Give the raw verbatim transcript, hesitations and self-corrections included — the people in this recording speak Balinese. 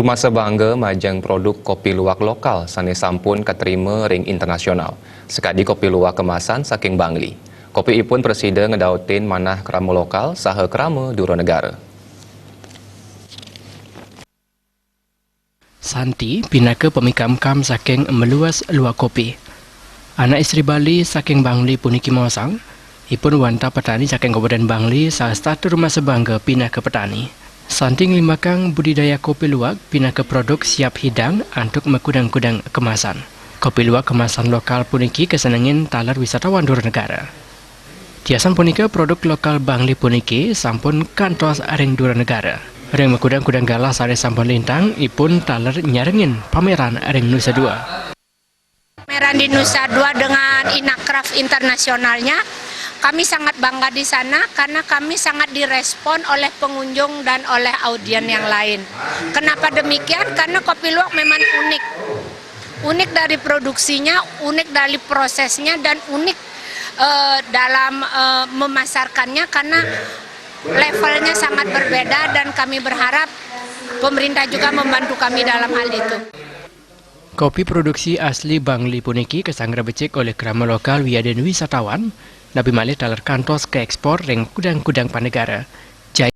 Rumasa Bangga majeng produk kopi luwak lokal sané sampun katrima ring internasional. Sakadi kopi luwak kemasan saking Bangli. Kopi ipun prasida ngedautin manah krama lokal saha krama dura negara. Santi pinaka pamikamkam saking maluas luwak kopi. Anak istri Bali saking Bangli puniki maosang, ipun wantah petani saking Kabupaten Bangli saha setata rumasa Bangga pinaka petani. Santi nglimbakang budidaya kopi luwak pinaka produk siap hidang antuk makudang-kudang kemasan. Kopi luwak kemasan lokal puniki kasenengin taler wisatawan dura negara. Tiasan punika produk lokal Bangli puniki sampun kantos ring dura negara. Ring makudang-kudang galah sané sampun lintang, ipun taler nyarengin pameran ring Nusa Dua. Pameran di Nusa Dua dengan Inacraft internasionalnya, kami sangat bangga di sana karena kami sangat direspon oleh pengunjung dan oleh audiens yang lain. Kenapa demikian? Karena kopi luwak memang unik. Unik dari produksinya, unik dari prosesnya, dan unik eh, dalam eh, memasarkannya karena levelnya sangat berbeda, dan kami berharap pemerintah juga membantu kami dalam hal itu. Kopi produksi asli Bangli puniki kasanggra becik olih krama lokal wiadin wisatawan, napi malih taler kantos kaekspor ring kudang-kudang panegara.